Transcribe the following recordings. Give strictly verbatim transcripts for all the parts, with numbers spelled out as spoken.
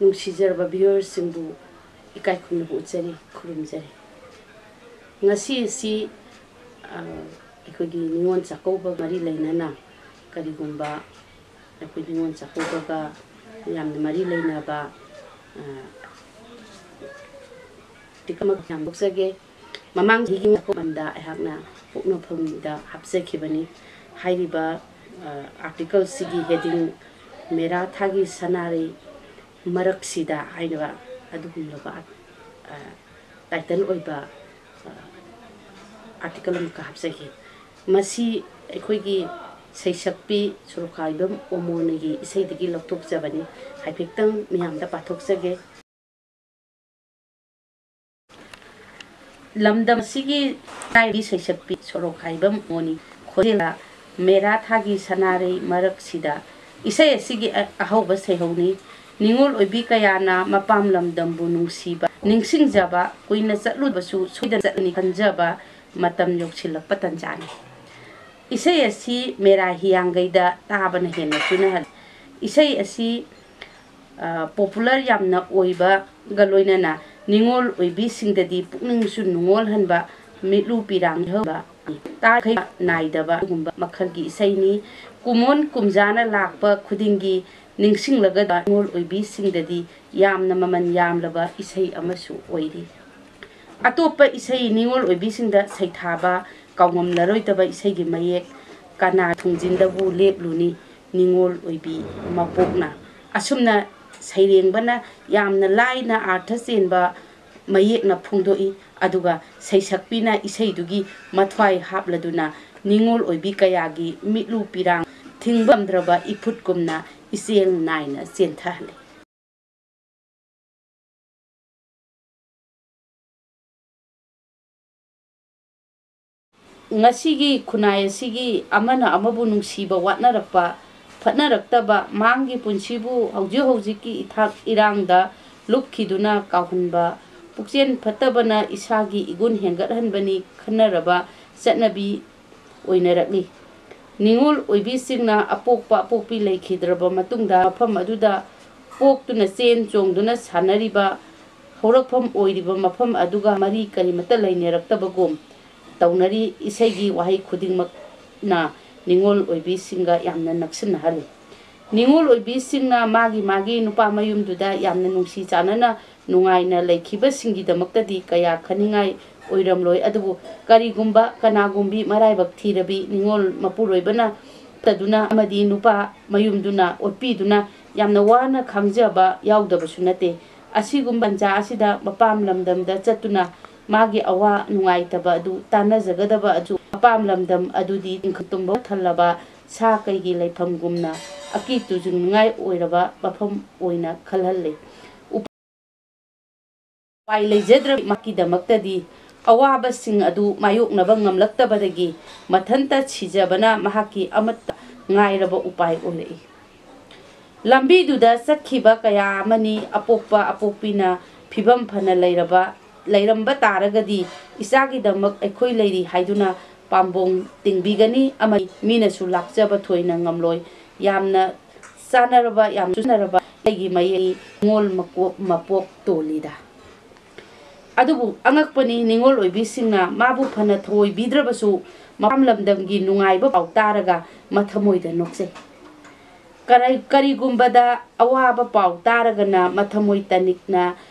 ꯅꯨꯡꯁꯤꯖꯔꯕ viewersꯁꯤꯡꯕꯨ ꯏꯀꯥꯏ ꯈꯨꯝꯅꯕ ꯎꯠꯆꯔꯤ, ꯈꯨꯔꯨꯝꯖꯔꯤ꯫ ꯉꯁꯤ ꯑꯁꯤ, ꯑ, ꯑꯩꯈꯣꯏꯒꯤ ꯅꯤꯉꯣꯜ ꯆꯥꯛꯀꯧꯕ ꯃꯔꯤ ꯂꯩꯅꯅ ꯀꯔꯤꯒꯨꯝꯕ ꯑꯩꯈꯣꯏ ꯅꯤꯉꯣꯜ ꯆꯥꯛꯀꯧꯕꯒ ꯌꯥꯝꯅ ꯃꯔꯤ ꯂꯩꯅꯕ, ꯑ, ꯇꯤꯛ ꯑꯃ ꯌꯥꯝ ꯂꯧꯖꯒꯦ꯫ ꯃꯃꯥꯡ ꯆꯍꯤꯒꯤ ꯆꯥꯛꯀꯧꯕꯗ ꯑꯩꯍꯥꯛꯅ ꯄꯣꯛꯅꯐꯝꯗ ꯍꯥꯞꯆꯈꯤꯕꯅꯤ꯫ ꯍꯥꯏꯔꯤꯕ, ꯑ, articleꯁꯤꯒꯤ heading "ꯃꯦꯔꯥ ꯊꯥꯒꯤ ꯁꯅꯥꯔꯩ ꯃꯔꯛꯁꯤꯗ" ꯍꯥꯏꯔꯤꯕ ꯑꯗꯨꯒꯨꯝꯂꯕ, ꯑ, title ꯑꯣꯏꯕ, ꯑ, article ꯑꯃꯈꯛ ꯍꯥꯞꯆꯈꯤ꯫ ꯃꯁꯤ ꯑꯩꯈꯣꯏꯒꯤ ꯁꯩꯁꯛꯄꯤ ꯁꯣꯔꯣꯛꯈꯥꯏꯕꯝ ꯑꯣꯃꯣꯅꯒꯤ ꯏꯁꯩꯗꯒꯤ ꯂꯧꯊꯣꯛꯆꯕꯅꯤ꯫ ꯍꯥꯏꯐꯦꯠꯇꯪ ꯃꯌꯥꯝꯗ ꯄꯥꯊꯣꯛꯆꯒꯦ꯫ ꯂꯝꯗꯝ ꯑꯁꯤꯒꯤ ꯏꯀꯥꯏꯕꯤ ꯁꯩꯁꯛꯄꯤ ꯁꯣꯔꯣꯛꯈꯥꯏꯕꯝ ꯑꯣꯃꯣꯅꯤ ꯈꯣꯟꯖꯦꯜꯗ "ꯃꯦꯔꯥ ꯊꯥꯒꯤ ꯁꯅꯥꯔꯩ ꯃꯔꯛꯁꯤꯗ" ꯏꯁꯩ ꯑꯁꯤꯒꯤ ꯑ-, ꯑꯍꯧꯕ ꯁꯩꯍꯧꯅꯤ꯫ ꯅꯤꯉꯣꯜ ꯑꯣꯏꯕꯤ ꯀꯌꯥꯅ ꯃꯄꯥꯝ ꯂꯝꯗꯝꯕꯨ ꯅꯨꯡꯁꯤꯕ, ꯅꯤꯡꯁꯤꯡꯖꯕ, ꯀꯨꯏꯅ ꯆꯠꯂꯨꯕꯁꯨ ꯁꯣꯏꯗꯅ ꯆꯠꯂꯅꯤ ꯈꯟꯖꯕ ꯃꯇꯝ ꯌꯧꯁꯤꯜꯂꯛꯄ ꯇꯟꯖꯥꯅꯤ꯫ ꯏꯁꯩ ꯑꯁꯤ ꯃꯦꯔꯥ ꯍꯤꯌꯥꯡꯒꯩꯗ ꯇꯥꯕꯅ ꯍꯦꯟꯅ ꯆꯨꯅꯍꯜꯂꯤ꯫ ꯏꯁꯩ ꯑꯁꯤ, ꯑ, popular ꯌꯥꯝꯅ ꯑꯣꯏꯕꯒ ꯂꯣꯏꯅꯅ ꯅꯤꯉꯣꯜ ꯑꯣꯏꯕꯤꯁꯤꯡꯗꯗꯤ ꯄꯨꯛꯅꯤꯡꯁꯨ ꯅꯨꯡꯉꯣꯜꯍꯟꯕ, ꯃꯤꯠꯂꯨ ꯄꯤꯔꯥꯡ ꯏꯍꯧꯕ, ꯇꯥꯈꯩ ꯅꯥꯏꯗꯕ ꯑꯗꯨꯒꯨꯝꯕ ꯃꯈꯜꯒꯤ ꯏꯁꯩꯅꯤ꯫ ꯀꯨꯝꯑꯣꯟ ꯀꯨꯝꯖꯥꯅ ꯂꯥꯛꯄ ꯈꯨꯗꯤꯡꯒꯤ ꯅꯤꯡꯁꯤꯡꯂꯒꯗ ꯅꯤꯉꯣꯜ ꯑꯣꯏꯕꯤꯁꯤꯡꯗꯗꯤ ꯌꯥꯝꯅ ꯃꯃꯜ ꯌꯥꯝꯂꯕ ꯏꯁꯩ ꯑꯃꯁꯨ ꯑꯣꯏꯔꯤ꯫ ꯑꯇꯣꯞꯄ ꯏꯁꯩ ꯅꯤꯉꯣꯜ ꯑꯣꯏꯕꯤꯁꯤꯡꯗ ꯁꯩꯊꯥꯕ ꯀꯥꯎꯉꯝꯂꯔꯣꯏꯗꯕ ꯏꯁꯩꯒꯤ ꯃꯌꯦꯛ "ꯀꯅꯥ ꯊꯣꯡꯖꯤꯟꯗꯕꯨ ꯂꯦꯞꯂꯨꯅꯤ ꯅꯤꯉꯣꯜ ꯑꯣꯏꯕꯤ ꯃꯄꯣꯛꯅ" ꯑꯁꯨꯝꯅ ꯁꯩꯔꯦꯡꯕꯅ ꯌꯥꯝꯅ ꯂꯥꯏꯅ ꯑꯥꯔꯊ ꯆꯦꯟꯕ ꯃꯌꯦꯛꯅ ꯐꯣꯡꯗꯣꯛꯏ꯫ ꯑꯗꯨꯒ ꯁꯩꯁꯛꯄꯤꯅ ꯏꯁꯩꯗꯨꯒꯤ ꯃꯊ꯭ꯋꯥꯏ ꯍꯥꯞꯂꯗꯨꯅ ꯅꯤꯉꯣꯜ ꯑꯣꯏꯕꯤ ꯀꯌꯥꯒꯤ ꯃꯤꯠꯂꯨ ꯄꯤꯔꯥꯡ ꯊꯤꯡꯕ ꯉꯝꯗ꯭ꯔꯕ ꯏꯐꯨꯠꯀꯨꯝꯅ ꯏꯆꯦꯜ ꯅꯥꯏꯅ ꯆꯦꯟꯊꯍꯜꯂꯤ꯫ ꯉꯁꯤꯒꯤ ꯈꯨꯟꯅꯥꯏ ꯑꯁꯤꯒꯤ ꯑꯃꯅ ꯑꯃꯕꯨ ꯅꯨꯡꯁꯤꯕ ꯋꯥꯠꯅꯔꯛꯄ, ꯐꯠꯅꯔꯛꯇꯕ, ꯃꯥꯡꯒꯤ ꯄꯨꯟꯁꯤꯕꯨ ꯍꯧꯖꯤꯛ ꯍꯧꯖꯤꯛꯀꯤ ꯏꯊꯥꯛ ꯏꯔꯥꯡꯗ ꯂꯨꯞꯈꯤꯗꯨꯅ ꯀꯥꯎꯍꯟꯕ, ꯄꯨꯛꯆꯦꯜ ꯐꯠꯇꯕꯅ ꯏꯁꯥꯒꯤ ꯏꯒꯨꯟ ꯍꯦꯟꯒꯠꯍꯟꯕꯅꯤ ꯈꯟꯅꯔꯕ ꯆꯠꯅꯕꯤ ꯑꯣꯏꯅꯔꯛꯂꯤ꯫ ꯅꯤꯉꯣꯜ ꯑꯣꯏꯕꯤꯁꯤꯡꯅ ꯑꯄꯣꯛꯄ ꯑꯄꯣꯛꯄꯤ ꯂꯩꯈꯤꯗ꯭ꯔꯕ ꯃꯇꯨꯡꯗ ꯃꯐꯝ ꯑꯗꯨꯗ ꯄꯣꯛꯇꯨꯅ ꯆꯦꯟ ꯆꯣꯡꯗꯨꯅ ꯁꯥꯟꯅꯔꯤꯕ ꯍꯧꯔꯛꯐꯝ ꯑꯣꯏꯔꯤꯕ ꯃꯐꯝ ꯑꯗꯨꯒ ꯃꯔꯤ ꯀꯔꯤꯃꯠꯇ ꯂꯩꯅꯔꯛꯇꯕꯒꯨꯝ ꯇꯧꯅꯔꯤ꯫ ꯏꯁꯩꯒꯤ ꯋꯥꯍꯩ ꯈꯨꯗꯤꯡꯃꯛꯅ ꯅꯤꯉꯣꯜ ꯑꯣꯏꯕꯤꯁꯤꯡꯒ ꯌꯥꯝꯅ ꯅꯛꯁꯤꯟꯅꯍꯜꯂꯤ꯫ ꯅꯤꯉꯣꯜ ꯑꯣꯏꯕꯤꯁꯤꯡꯅ ꯃꯥꯒꯤ ꯃꯥꯒꯤ ꯅꯨꯄꯥ ꯃꯌꯨꯝꯗꯨꯗ ꯌꯥꯝꯅ ꯅꯨꯡꯁꯤ ꯆꯥꯟꯅꯅ ꯅꯨꯡꯉꯥꯏꯅ ꯂꯩꯈꯤꯕꯁꯤꯡꯒꯤꯗꯃꯛꯇꯗꯤ ꯀꯌꯥ ꯈꯟꯅꯤꯡꯉꯥꯏ ꯑꯣꯏꯔꯝꯂꯣꯏ꯫ ꯑꯗꯨꯕꯨ ꯀꯔꯤꯒꯨꯝꯕ ꯀꯅꯥꯒꯨꯝꯕꯤ ꯃꯔꯥꯏꯕꯛ ꯊꯤꯔꯕꯤ ꯅꯤꯉꯣꯜ ꯃꯄꯨꯔꯣꯏꯕꯅ ꯇꯗꯨꯅ ꯑꯃꯗꯤ ꯅꯨꯄꯥ ꯃꯌꯨꯝꯗꯨꯅ ꯑꯣꯠꯄꯤꯗꯨꯅ ꯌꯥꯝꯅ ꯋꯥꯅ ꯈꯥꯡꯖꯕ ꯌꯥꯎꯗꯕꯁꯨ ꯅꯠꯇꯦ꯫ ꯑꯁꯤꯒꯨꯝꯕ ꯇꯟꯖꯥ ꯑꯁꯤꯗ ꯃꯄꯥꯝ ꯂꯝꯗꯝꯗ ꯆꯠꯇꯨꯅ ꯃꯥꯒꯤ ꯑꯋꯥ ꯅꯨꯡꯉꯥꯏꯇꯕ ꯑꯗꯨ ꯇꯥꯟꯅꯖꯒꯗꯕ ꯑꯗꯨ ꯃꯄꯥꯝ ꯂꯝꯗꯝ ꯑꯗꯨꯗꯤ ꯇꯤꯡꯈꯪ ꯇꯨꯝꯕ ꯊꯜꯂꯕ ꯁꯥ ꯀꯩꯒꯤ ꯂꯩꯐꯝꯒꯨꯝꯅ ꯑꯀꯤ ꯇꯨꯖꯨꯡꯅꯤꯡꯉꯥꯏ ꯑꯣꯏꯔꯕ ꯃꯐꯝ ꯑꯣꯏꯅ ꯈꯜꯍꯜꯂꯤ꯫ ꯎꯄꯥꯏ ꯂꯩꯖꯗ꯭ꯔꯕ ꯃꯍꯥꯛꯀꯤꯗꯃꯛꯇꯗꯤ ꯑꯋꯥꯕꯁꯤꯡ ꯑꯗꯨ ꯃꯥꯌꯣꯛꯅꯕ ꯉꯝꯂꯛꯇꯕꯗꯒꯤ ꯃꯊꯟꯇ ꯁꯤꯖꯕꯅ ꯃꯍꯥꯛꯀꯤ ꯑꯃꯠꯇ ꯉꯥꯏꯔꯕ ꯎꯄꯥꯏ ꯑꯣꯏꯔꯛꯏ꯫ ꯂꯝꯕꯤꯗꯨꯗ ꯆꯠꯈꯤꯕ ꯀꯌꯥ ꯑꯃꯅꯤ꯫ ꯑꯄꯣꯛꯄ ꯑꯄꯣꯛꯄꯤꯅ ꯐꯤꯕꯝ ꯐꯅ ꯂꯩꯔꯕ, ꯂꯩꯔꯝꯕ ꯇꯥꯔꯒꯗꯤ ꯏꯆꯥꯒꯤꯗꯃꯛ ꯑꯩꯈꯣꯏ ꯂꯩꯔꯤ ꯍꯥꯏꯗꯨꯅ ꯄꯥꯝꯕꯣꯝ ꯇꯤꯡꯕꯤꯒꯅꯤ ꯑꯃꯗꯤ ꯃꯤꯅꯁꯨ ꯂꯥꯛꯆꯕ ꯊꯣꯏꯅ ꯉꯝꯂꯣꯏ꯫ ꯌꯥꯝꯅ ꯆꯥꯟꯅꯔꯕ, ꯌꯥꯝ ꯆꯨꯅꯔꯕ ꯑꯩꯒꯤ ꯃꯌꯦꯛ ꯅꯤꯉꯣꯜ ꯃꯀꯣꯛ ꯃꯄꯣꯛ ꯇꯣꯜꯂꯤꯗ꯫ ꯑꯗꯨꯕꯨ ꯑꯉꯛꯄꯅꯤ, ꯅꯤꯉꯣꯜ ꯑꯣꯏꯕꯤꯁꯤꯡꯅ ꯃꯥꯕꯨ ꯐꯅ ꯊꯧꯑꯣꯏꯕꯤꯗ꯭ꯔꯕꯁꯨ ꯃꯄꯥꯝ ꯂꯝꯗꯝꯒꯤ ꯅꯨꯡꯉꯥꯏꯕ ꯄꯥꯎ ꯇꯥꯔꯒ ꯃꯊꯃꯣꯏꯗ ꯅꯣꯛꯆꯩ꯫ ꯀꯔꯤ-, ꯀꯔꯤꯒꯨꯝꯕꯗ ꯑꯋꯥꯕ ꯄꯥꯎ ꯇꯥꯔꯒꯅ ꯃꯊꯃꯣꯏ ꯇꯅꯤꯛꯅ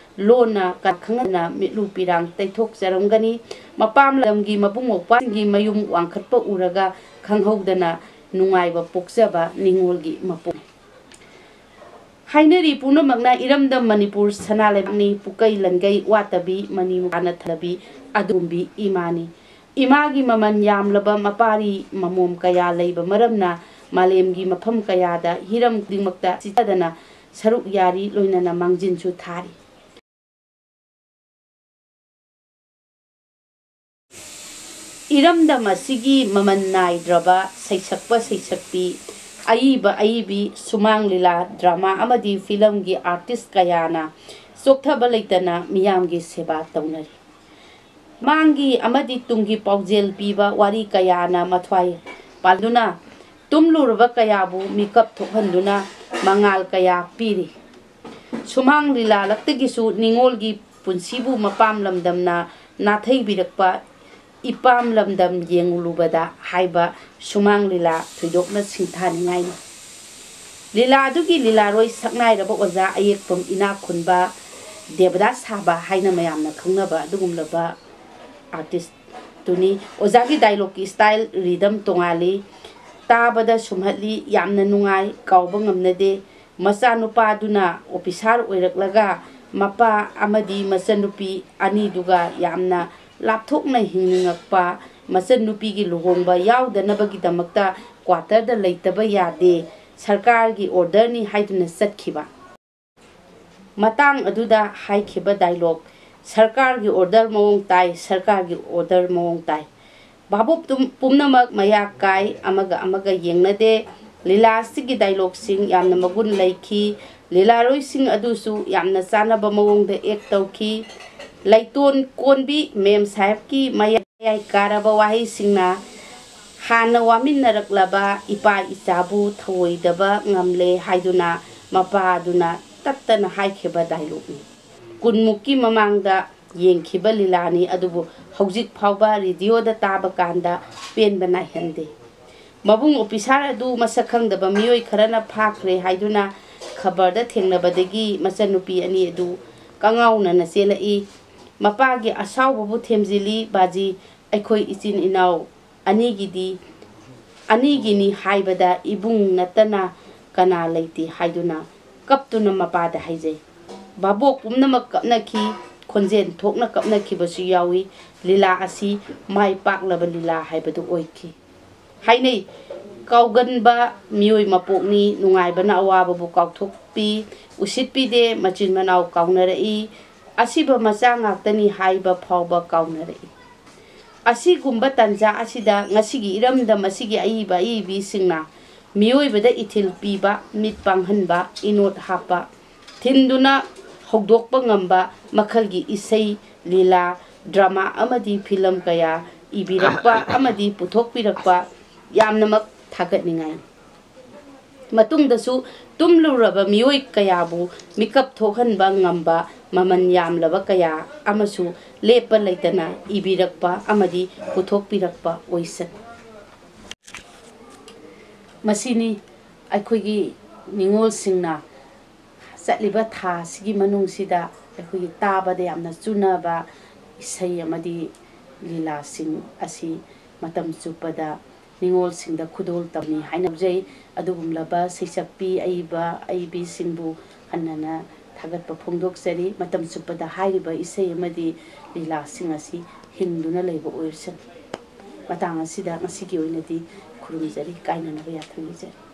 ꯂꯣꯟꯅ ꯀ-, ꯈꯪꯍꯟꯅ ꯃꯤꯠꯂꯨ ꯄꯤꯔꯥꯡ ꯇꯩꯊꯣꯛꯆꯔꯝꯒꯅꯤ꯫ ꯃꯄꯥꯝ ꯂꯝꯒꯤ ꯃꯕꯨꯡ ꯃꯧꯄ꯭ꯋꯥꯁꯤꯡꯒꯤ ꯃꯌꯨꯝ ꯋꯥꯡꯈꯠꯄ ꯎꯔꯒ ꯈꯪꯍꯧꯗꯅ ꯅꯨꯡꯉꯥꯏꯕ ꯄꯣꯛꯆꯕ ꯅꯤꯉꯣꯜꯒꯤ ꯃꯄꯣꯛꯅꯤ꯫ ꯍꯥꯏꯅꯔꯤ ꯄꯨꯝꯅꯃꯛꯅ ꯏꯔꯝꯗꯝ ꯃꯅꯤꯄꯨꯔ ꯁꯅꯥ ꯂꯩꯕꯥꯛꯅꯤ, ꯄꯨꯀꯩ ꯂꯟꯒꯩ ꯋꯥꯠꯇꯕꯤ, ꯃꯅꯤ ꯃꯨꯀꯥꯅ ꯊꯜꯂꯕꯤ ꯑꯗꯨꯒꯨꯝꯕꯤ ꯏꯃꯥꯅꯤ꯫ ꯏꯃꯥꯒꯤ ꯃꯃꯜ ꯌꯥꯝꯂꯕ ꯃꯄꯥꯔꯤ ꯃꯃꯣꯝ ꯀꯌꯥ ꯂꯩꯕ ꯃꯔꯝꯅ ꯃꯥꯂꯦꯝꯒꯤ ꯃꯐꯝ ꯀꯌꯥꯗ ꯍꯤꯔꯝ ꯈꯨꯗꯤꯡꯃꯛꯇ ꯆꯤꯊꯗꯅ ꯁꯔꯨꯛ ꯌꯥꯔꯤ, ꯂꯣꯏꯅꯅ ꯃꯥꯡꯖꯤꯟꯁꯨ ꯊꯥꯔꯤ꯫ ꯏꯔꯝꯗꯝ ꯑꯁꯤꯒꯤ ꯃꯃꯜ ꯅꯥꯏꯗ꯭ꯔꯕ ꯁꯩꯁꯛꯄ ꯁꯩꯁꯛꯄꯤ, ꯑꯏꯕ ꯑꯏꯕꯤ, ꯁꯨꯃꯥꯡ ꯂꯤꯂꯥ, ꯗ꯭ꯔꯃꯥ ꯑꯃꯗꯤ ꯐꯤꯂꯝꯒꯤ ꯑꯥꯔꯇꯤꯁ ꯀꯌꯥꯅ ꯆꯣꯛꯊꯕ ꯂꯩꯇꯅ ꯃꯤꯌꯥꯝꯒꯤ ꯁꯦꯕꯥ ꯇꯧꯅꯔꯤ꯫ ꯃꯥꯡꯒꯤ ꯑꯃꯗꯤ ꯇꯨꯡꯒꯤ ꯄꯥꯎꯖꯦꯜ ꯄꯤꯕ ꯋꯥꯔꯤ ꯀꯌꯥꯅ ꯃꯊ꯭ꯋꯥꯏ ꯄꯥꯟꯗꯨꯅ ꯇꯨꯝꯂꯨꯔꯕ ꯀꯌꯥꯕꯨ ꯃꯤꯀꯞ ꯊꯣꯛꯍꯟꯗꯨꯅ ꯃꯉꯥꯜ ꯀꯌꯥ ꯄꯤꯔꯤ꯫ ꯁꯨꯃꯥꯡ ꯂꯤꯂꯥ ꯂꯛꯇꯒꯤꯁꯨ ꯅꯤꯉꯣꯜꯒꯤ ꯄꯨꯟꯁꯤꯕꯨ ꯃꯄꯥꯝ ꯂꯝꯗꯝꯅ ꯅꯥꯊꯩꯕꯤꯔꯛꯄ ꯏꯄꯥꯝ ꯂꯝꯗꯝ ꯌꯦꯡꯂꯨꯕꯗ ꯍꯥꯏꯕ ꯁꯨꯃꯥꯡ ꯂꯤꯂꯥ ꯊꯣꯏꯗꯣꯛꯅ ꯁꯤꯡꯊꯥꯅꯤꯡꯉꯥꯏꯅꯤ꯫ ꯂꯤꯂꯥ ꯑꯗꯨꯒꯤ ꯂꯤꯂꯥꯔꯣꯏ ꯁꯛꯅꯥꯏꯔꯕ ꯑꯣꯖꯥ ꯑꯌꯦꯛꯄꯝ ꯏꯅꯥꯛ ꯈꯨꯟꯕ ꯗꯦꯕꯗꯥꯁ ꯁꯥꯕ ꯍꯥꯏꯅ ꯃꯌꯥꯝꯅ ꯈꯪꯅꯕ ꯑꯗꯨꯒꯨꯝꯂꯕ ꯑꯥꯔꯇꯤꯁꯇꯨꯅꯤ꯫ ꯑꯣꯖꯥꯒꯤ ꯗꯥꯏꯂꯣꯛꯀꯤ ꯁ꯭ꯇꯥꯏꯜ, ꯔꯤꯗꯝ ꯇꯣꯉꯥꯜꯂꯤ꯫ ꯇꯥꯕꯗ ꯁꯨꯝꯍꯠꯂꯤ, ꯌꯥꯝꯅ ꯅꯨꯡꯉꯥꯏ, ꯀꯥꯎꯕ ꯉꯝꯅꯗꯦ꯫ ꯃꯆꯥꯅꯨꯄꯥꯗꯨꯅ ꯑꯣꯐꯤꯁꯥꯔ ꯑꯣꯏꯔꯛꯂꯒ ꯃꯄꯥ ꯑꯃꯗꯤ ꯃꯆꯟꯅꯨꯄꯤ ꯑꯅꯤꯗꯨꯒ ꯌꯥꯝꯅ ꯂꯥꯞꯊꯣꯛꯅ ꯍꯤꯡꯅꯤꯡꯉꯛꯄ, ꯃꯆꯟꯅꯨꯄꯤꯒꯤ ꯂꯨꯍꯣꯡꯕ ꯌꯥꯎꯗꯅꯕꯒꯤꯗꯃꯛꯇ ꯀ꯭ꯋꯥꯇꯔꯗ ꯂꯩꯇꯕ ꯌꯥꯗꯦ, ꯁꯔꯀꯥꯔꯒꯤ ꯑꯣꯔꯗꯔꯅꯤ ꯍꯥꯏꯗꯨꯅ ꯆꯠꯈꯤꯕ꯫ ꯃꯇꯥꯡ ꯑꯗꯨꯗ ꯍꯥꯏꯈꯤꯕ ꯗꯥꯏꯂꯣꯛ, "ꯁꯔꯀꯥꯔꯒꯤ ꯑꯣꯔꯗꯔ ꯃꯑꯣꯡ ꯇꯥꯏ, ꯁꯔꯀꯥꯔꯒꯤ ꯑꯣꯔꯗꯔ ꯃꯑꯣꯡ ꯇꯥꯏ"꯫ ꯚꯥꯕꯣꯛ ꯇꯨꯝ-, ꯄꯨꯝꯅꯃꯛ ꯃꯌꯥ ꯀꯥꯏ, ꯑꯃꯒ ꯑꯃꯒ ꯌꯦꯡꯅꯗꯦ꯫ ꯂꯤꯂꯥ ꯑꯁꯤꯒꯤ ꯗꯥꯏꯂꯣꯛꯁꯤꯡ ꯌꯥꯝꯅ ꯃꯒꯨꯟ ꯂꯩꯈꯤ꯫ ꯂꯤꯂꯥꯔꯣꯏꯁꯤꯡ ꯑꯗꯨꯁꯨ ꯌꯥꯝꯅ ꯆꯥꯟꯅꯕ ꯃꯑꯣꯡꯗ ꯑꯦꯛ ꯇꯧꯈꯤ꯫ ꯂꯩꯇꯣꯟ ꯀꯣꯟꯕꯤ ꯃꯦꯝ ꯁꯥꯍꯦꯕꯀꯤ ꯃꯌꯥꯏ ꯀꯥꯔꯕ ꯋꯥꯍꯩꯁꯤꯡꯅ ꯍꯥꯟꯅ ꯋꯥꯃꯤꯟꯅꯔꯛꯂꯕ ꯏꯄꯥ ꯏꯆꯥꯕꯨ ꯊꯧꯑꯣꯏꯗꯕ ꯉꯝꯂꯦ ꯍꯥꯏꯗꯨꯅ ꯃꯄꯥ ꯑꯗꯨꯅ ꯇꯠꯇꯅ ꯍꯥꯏꯈꯤꯕ ꯗꯥꯏꯂꯣꯛꯅꯤ꯫ ꯀꯨꯟꯃꯨꯛꯀꯤ ꯃꯃꯥꯡꯗ ꯌꯦꯡꯈꯤꯕ ꯂꯤꯂꯥꯅꯤ, ꯑꯗꯨꯕꯨ ꯍꯧꯖꯤꯛ ꯐꯥꯎꯕ ꯔꯦꯗꯤꯑꯣꯗ ꯇꯥꯕ ꯀꯥꯟꯗ ꯄꯦꯟꯕ ꯅꯥꯏꯍꯟꯗꯦ꯫ ꯃꯕꯨꯡ ꯑꯣꯐꯤꯁꯥꯔ ꯑꯗꯨ ꯃꯁꯛ ꯈꯪꯗꯕ ꯃꯤꯑꯣꯏ ꯈꯔꯅ ꯐꯥꯈ꯭ꯔꯦ ꯍꯥꯏꯗꯨꯅ ꯈꯕꯔꯗ ꯊꯦꯡꯅꯕꯗꯒꯤ ꯃꯆꯟꯅꯨꯄꯤ ꯑꯅꯤ ꯑꯗꯨ ꯀꯉꯥꯎꯅꯅ ꯆꯦꯜꯂꯛꯏ꯫ ꯃꯄꯥꯒꯤ ꯑꯁꯥꯎꯕꯕꯨ ꯊꯦꯝꯖꯤꯜꯂꯤ, "ꯕꯥꯖꯤ, ꯑꯩꯈꯣꯏ ꯏꯆꯤꯟ ꯏꯅꯥꯎ ꯑꯅꯤꯒꯤꯗꯤ, ꯑꯅꯤꯒꯤꯅꯤ ꯍꯥꯏꯕꯗ ꯏꯕꯨꯡ ꯅꯠꯇꯅ ꯀꯅꯥ ꯂꯩꯇꯦ" ꯍꯥꯏꯗꯨꯅ ꯀꯞꯇꯨꯅ ꯃꯄꯥꯗ ꯍꯥꯏꯖꯩ꯫ ꯚꯥꯕꯣꯛ ꯄꯨꯝꯅꯃꯛ ꯀꯞꯅꯈꯤ, ꯈꯣꯟꯖꯦꯜ ꯊꯣꯛꯅ ꯀꯞꯅꯈꯤꯕꯁꯨ ꯌꯥꯎꯏ꯫ ꯂꯤꯂꯥ ꯑꯁꯤ ꯃꯥꯏ ꯄꯥꯛꯂꯕ ꯂꯤꯂꯥ ꯍꯥꯏꯕꯗꯨ ꯑꯣꯏꯈꯤ꯫ ꯍꯥꯏꯅꯩ, "ꯀꯥꯎꯒꯟꯕ ꯃꯤꯑꯣꯏ ꯃꯄꯣꯛꯅꯤ, ꯅꯨꯡꯉꯥꯏꯕꯅ ꯑꯋꯥꯕꯕꯨ ꯀꯥꯎꯊꯣꯛꯄꯤ, ꯎꯁꯤꯠꯄꯤꯗꯦ, ꯃꯆꯤꯟ ꯃꯅꯥꯎ ꯀꯥꯎꯅꯔꯛꯏ, ꯑꯁꯤꯕ ꯃꯆꯥ ꯉꯥꯛꯇꯅꯤ" ꯍꯥꯏꯕ ꯐꯥꯎꯕ ꯀꯥꯎꯅꯔꯛꯏ꯫ ꯑꯁꯤꯒꯨꯝꯕ ꯇꯥꯟꯖꯥ ꯑꯁꯤꯗ ꯉꯁꯤꯒꯤ ꯏꯔꯝꯗꯝ ꯑꯁꯤꯒꯤ ꯑꯏꯕ ꯑꯏꯕꯤꯁꯤꯡꯅ ꯃꯤꯑꯣꯏꯕꯗ ꯏꯊꯤꯜ ꯄꯤꯕ, ꯃꯤꯠ ꯄꯥꯡꯍꯟꯕ, ꯏꯅꯣꯠ ꯍꯥꯞꯄ, ꯊꯤꯟꯗꯨꯅ ꯍꯧꯗꯣꯛꯄ ꯉꯝꯕ ꯃꯈꯜꯒꯤ ꯏꯁꯩ, ꯂꯤꯂꯥ, ꯗ꯭ꯔꯃꯥ ꯑꯃꯗꯤ ꯐꯤꯂꯝ ꯀꯌꯥ ꯏꯕꯤꯔꯛꯄ ꯑꯃꯗꯤ ꯄꯨꯊꯣꯛꯄꯤꯔꯛꯄ ꯌꯥꯝꯅꯃꯛ ꯊꯥꯒꯠꯅꯤꯡꯉꯥꯏꯅꯤ꯫ ꯃꯇꯨꯡꯗꯁꯨ ꯇꯨꯝꯂꯨꯔꯕ ꯃꯤꯑꯣꯏ ꯀꯌꯥꯕꯨ ꯃꯤꯀꯞ ꯊꯣꯛꯍꯟꯕ ꯉꯝꯕ ꯃꯃꯜ ꯌꯥꯝꯂꯕ ꯀꯌꯥ ꯑꯃꯁꯨ ꯂꯦꯞꯄ ꯂꯩꯇꯅ ꯏꯕꯤꯔꯛꯄ ꯑꯃꯗꯤ ꯄꯨꯊꯣꯛꯄꯤꯔꯛꯄ ꯑꯣꯏꯁꯅꯨ꯫ ꯃꯁꯤꯅꯤ ꯑꯩꯈꯣꯏꯒꯤ ꯅꯤꯉꯣꯜꯁꯤꯡꯅ ꯆꯠꯂꯤꯕ ꯊꯥ ꯑꯁꯤꯒꯤ ꯃꯅꯨꯡꯁꯤꯗ ꯑꯩꯈꯣꯏꯒꯤ ꯇꯥꯕꯗ ꯌꯥꯝꯅ ꯆꯨꯅꯕ ꯏꯁꯩ ꯑꯃꯗꯤ ꯂꯤꯂꯥꯁꯤꯡ ꯑꯁꯤ ꯃꯇꯝ ꯆꯨꯞꯄꯗ ꯅꯤꯉꯣꯜꯁꯤꯡꯗ ꯈꯨꯗꯣꯜ ꯇꯝꯃꯤ ꯍꯥꯏꯅ ꯂꯧꯖꯩ꯫ ꯑꯗꯨꯒꯨꯝꯂꯕ ꯁꯩꯁꯛꯄꯤ ꯑꯏꯕ ꯑꯏꯕꯤꯁꯤꯡꯕꯨ ꯍꯟꯅꯅ ꯊꯥꯒꯠꯄ ꯐꯣꯡꯗꯣꯛꯆꯔꯤ꯫ ꯃꯇꯝ ꯆꯨꯞꯄꯗ ꯍꯥꯏꯔꯤꯕ ꯏꯁꯩ ꯑꯃꯗꯤ ꯂꯤꯂꯥꯁꯤꯡ ꯑꯁꯤ ꯍꯤꯡꯗꯨꯅ ꯂꯩꯕ ꯑꯣꯏꯔꯁꯅꯨ꯫ ꯃꯇꯥꯡ ꯑꯁꯤꯗ ꯉꯁꯤꯒꯤ ꯑꯣꯏꯅꯗꯤ ꯈꯨꯔꯨꯝꯖꯔꯤ꯫ ꯀꯥꯏꯅꯅꯕ ꯌꯥꯊꯪ ꯅꯤꯖꯔꯤ꯫